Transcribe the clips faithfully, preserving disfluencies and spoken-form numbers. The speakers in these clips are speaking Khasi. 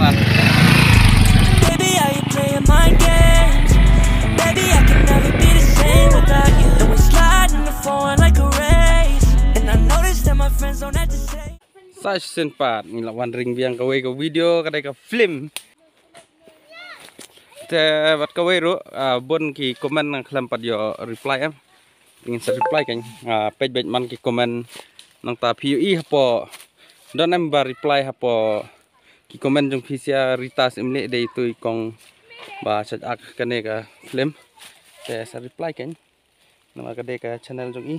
Baby, are you playing mind games? Baby, I can never be the same without you. And we slide in the foreign like a race. And I notice that my friends don't act the same. Sa shisien pat ngi la wan ring biang kawei ka video, ka dei ka film. Te bad kawei ruh, ah, bun ki comment nang khlem pat ïoh reply em. Ngin sa reply kan, ah, peit beit man ki comment. Nangta phi ïohi hapoh, don em ba reply hapoh ki comment jong phi, Sia Rita Syiemlieh, dei itu i kong ba shait act kane ka film. Te sa reply kan. Namar ka dei ka channel jong i.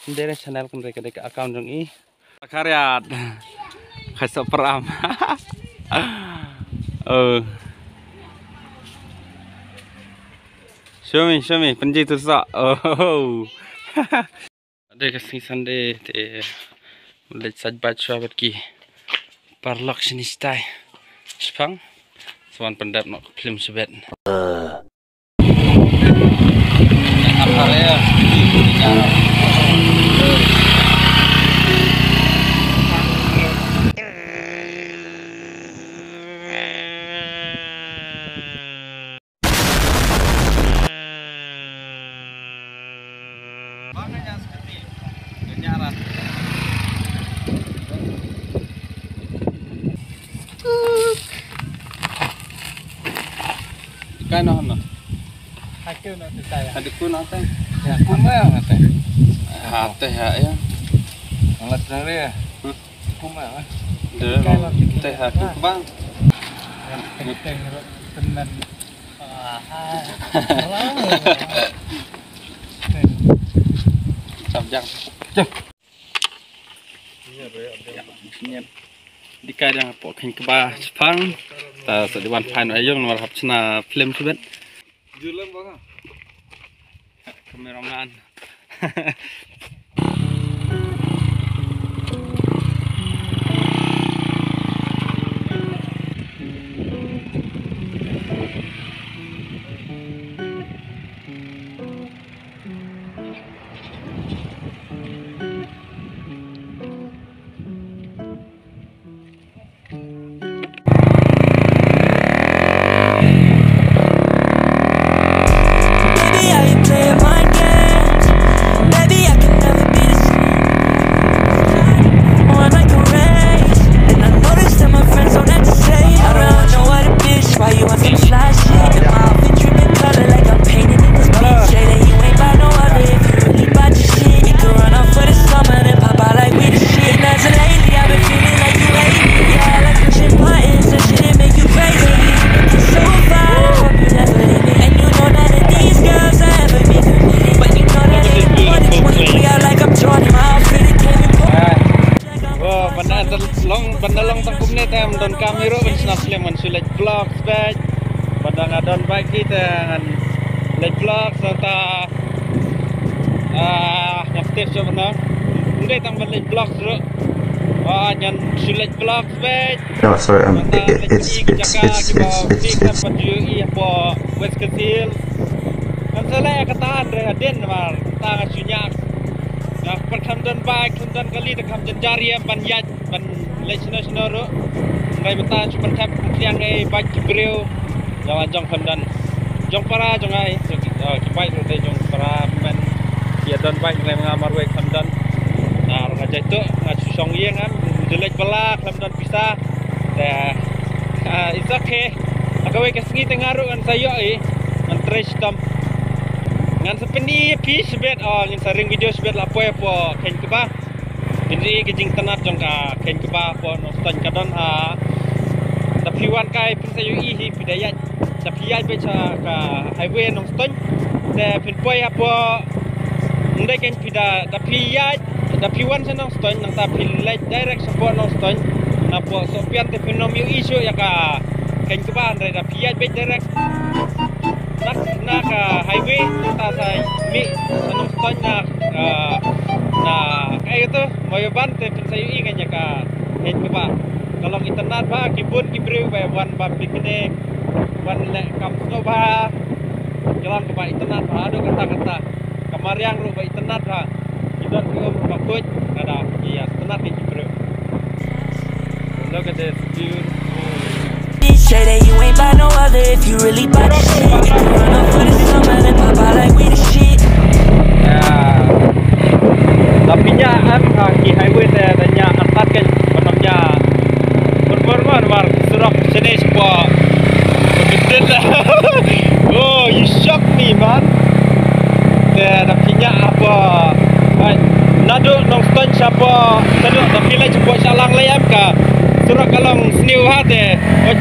Ym dei re channel, kam dei, ka dei ka account jong i. Khariat. Khai sa pram. Oh. Show me, show me, pynji tu sa. Oh. Dei ka sngi Sunday te leit sait bad shuwa bad ki paralok shane shatai. Shipang. Sa wan pyndep noh ka film shibit. Kai noh noh. Hatu noh tu kai. Hatu ku noh teh. Ya, kuma noh teh. Hatu ya ya. Alat nang dia. Hmm. Kuma lah. Deh, kai lah, teh hatu bang. Ya, teh tenan. Ah. Sap jang. Jang. Di kai dang hapoh khein kba shipang. Ta sa di wan phan ayong namar hap shna film shibit. Cameraman. Baby, are you playing mind games? Baby, I can never be the same. On like a race, and I noticed that my friends don't act the same. I don't know what a bitch, why you want some fly shit? And my outfit dripping color like I'm painted in this beach. Say that you ain't buy no other if you really bought your shit. You can run off for the summer, then pop out like we the shit. Not so lately, I've been feeling like you hate me. Yeah, like pushing buttons, that shit, it make you crazy. It's so far, I hope you never leave me. And you know none of these girls I ever be committed. But you know that ain't important when you be out like I'm Jordan. My outfit, it came in. Oh, ban da long, ban da long tang kumne te ym don kam hi ruh ban shna film, ngan shu leit vlog beit. Ban da nga don bike hi te ngan leit vlog, nangta, ah, ngam tip shuh ban da. Ym dei tang ban leit vlog ruh. Ah, ngan shu leit vlog beit. No, sorry, um, it, it, it's, it's, it's, it's, it's, it's. Ngan sa leh kata hynrei hadien namar kata nga shu ñiah. Nga pat khlem don bike, khlem don kali, te khlem jynjar ïa ban ïaid ban leit shano shano ruh. Hynrei mynta shu pynthep pynthliang ei bike ki briew. Jong, jong khlem don, jong para jong nga, jong ki, oh, ki bike ruh dei jong para, men ïa don bike, hynrei nga marwei khlem don. Nga ruh nga jait tu nga shu shong ïing, ngam ju leit bylla, khlem don pisa. Te, ah, it's okay. Ha kawei ka sngi te nga ruh ngan sa ïoh i, ngan trei shitom. Ngan sa pyni ïa phi shibit, oh, ngin sa ring video shibit la poi hapoh khein kba. Phin ïohi ka jingtynnat jong ka khein kba hapoh Nongstoiñ, ka don ha. Da phi wan kai phin sa ïohi hi, phi da ïaid, da phi ïaid beit sha ka highway Nongstoiñ. Te phin poi hapoh, ym dei khein, phi da, da phi ïaid, da phi wan sha Nongstoiñ, nangta phi leit direct shapoh Nongstoiñ. Napoh Sohpian te phin ym ïohi shuh ïa ka khein kba, hynrei da phi ïaid beit direct na, na ka highway, nangta sa mih sha Nongstoiñ na, ah, na kaei kata, Moyaban, te phin sa ïohi khein ïa ka khein kba. Ka long itynnat bha, ki bun ki briew ba wan bam picnic, wan leh kam sngewbha. Ka long kaba itynnat bha haduh katta katta. Ka mariang ruh ba itynnat bha. Ki don ki um ruh ba khuid, ka da ïa itynnat ïa ki briew. Look at this beautiful. Say that you ain't buy no other if you really buy the shit. If you run up for the summer, then pop out like we the shit. Da pynïa em ha ki highway te da ñiah artat kein, ban ym ñiah. Bor bor man mar surok sene spa. Oh, you shock me, man. Te da pynïa apa? Ai, naduh Nongstoiñ sha pa, naduh da pynïa sha pa sha lang lei em ka. Surok ka long sniew ha te. Oi,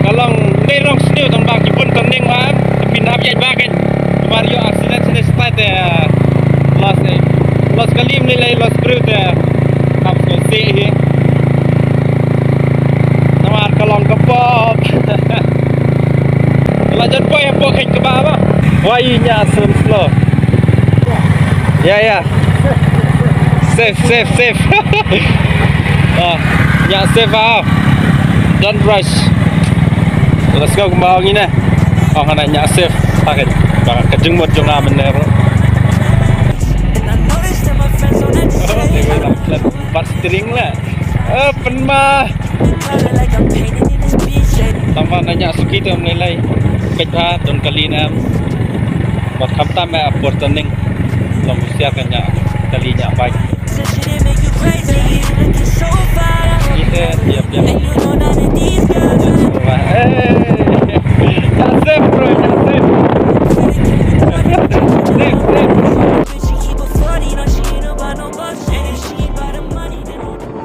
ka long dei long sniew tang ba ki bun turning ha em. Pynhap ïaid ba kein. Mar ïoh accident sene stai te. Loss eh. Loss kali ym lei lei, loss briew te. Hap sngewsih hi. Namar ka long ka pop. La jan poi hapoh khein kaba ba. Wai ñiah slow slow. Ya ya. Safe safe safe. Ah, ñiah safe ah. Don't rush. Let's go kumba ong ine. Ong hana ñiah safe. Pakai. Ba ka jingmut jong nga mynne ruh. And I noticed that my friends on that shit. Pat steering la. Eh, pynma. Color like I'm painted in this bitch. And Tang ba na ñiah suki te ym lei lei. Peit ha don kali ne em. Bad khamtam eh apor turning. Long husiar ka ñiah kali ñiah bike. such shit, it make you crazy. You looking so fine. Ite, yep yep. And you know none of these girls. Eh, ñiah safe bro, ñiah safe. Safe safe. She keep a forty, no, she ain't about no bullshit. And she ain't about the money, then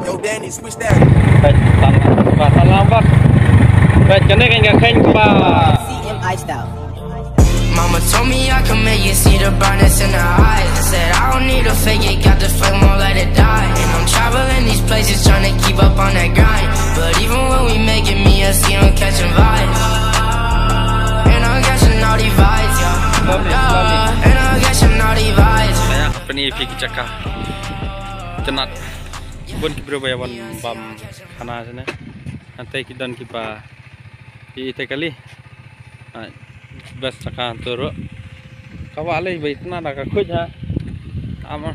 Yo, Danny, switch that. Peit tang ba tang ba. Peit kane kan ka khein ba. C M I style. Mama told me I could make it, see the brightness in her eyes. I said I don't need a fake it, got the flame, won't let it die. And I'm traveling these places, trying to keep up on that grind. But even when we make it, me and C, I'm catching vibes. And I'm catching naughty vibes, yeah. Yeah, and I'm catching naughty vibes. Aya, pyni phi ki jaka. Tynat. Bun ki briew ba ïa wan bam khana sene. Hangtei ki don kiba ïa ite kali. Ah, best jaka hangto ruh. Ka wah lei ba itna da ka khuid ha. Ama.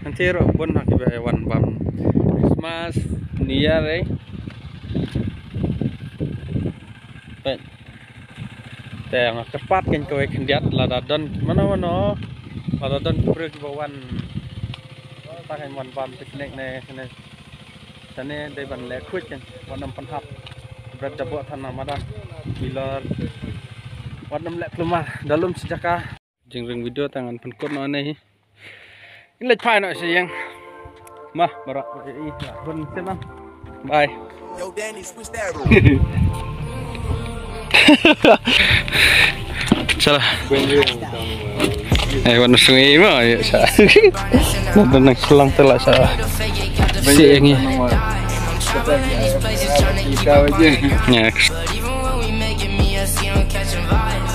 Hangtei ruh bun ha kiba ïa wan bam Christmas, New Year eh. Peit. Te nga kyrpad kein kawei khyndiat lada don mano mano. Lada don ki briew kiba wan. Ta kein wan bam picnic ne ne. Tane dei ban leh khuid kein wat nym pynhap. Bret da bok than na madan. Bilor. Wat nym leh klumar da lum shi jaka. Jingring video ta ngan pynkut noh ne hi. In leit phai noh shi ïeng. Ma, baroh i hun sim am. Bye. Yo, Danny, switch that. Shala. Eh, wan sung i ma, ya sa. Nang nang selang telah sa. Si ïeng i. Kita aja. Ya. But even when we make it, me and C, I'm catching vibes.